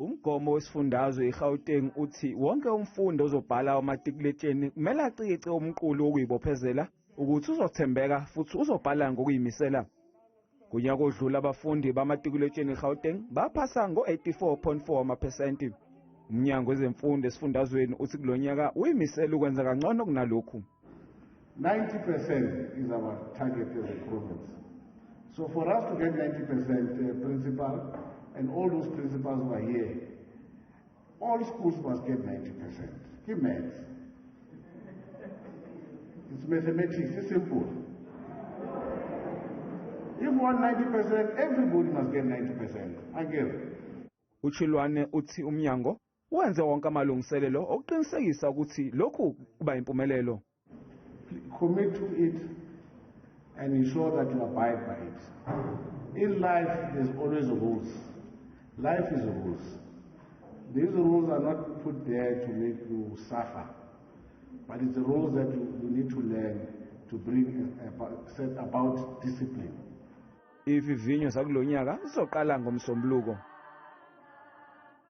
Umgomo wesifundazwe iGauteng uthi wonke umfundi ozobhala umatikuletsheni kumele acikice umqulu wokuyibophezela ukuthi uzothembeka futhi uzobhala ngokuyimisela. Kunyaka odlula, abafundi bamatikuletsheni eGauteng baphasa ngo-84.4 amaphesenti. Umnyango wezemfundo esifundazweni uthi kulonyaka uyimisela ukwenza kangcono kunalokhu. 90% is our target as a province. So for us to get 90%, principal, and all those principals who are here, all schools must get 90%. Keep maths. It's mathematics, it's simple. If you want 90%, everybody must get 90%. I get it. UChiloane uthi umnyango wenze wonke amalungiselelo okuqinisekisa ukuthi lokhu kuba impumelelo. Commit to it and ensure that you abide by it. In life, there's always rules. Life is rules. These rules are not put there to make you suffer, but it's the rules that you need to learn to bring about, set about discipline. Ivivinyo zakulonyaka zizoqala ngoMsombuluko.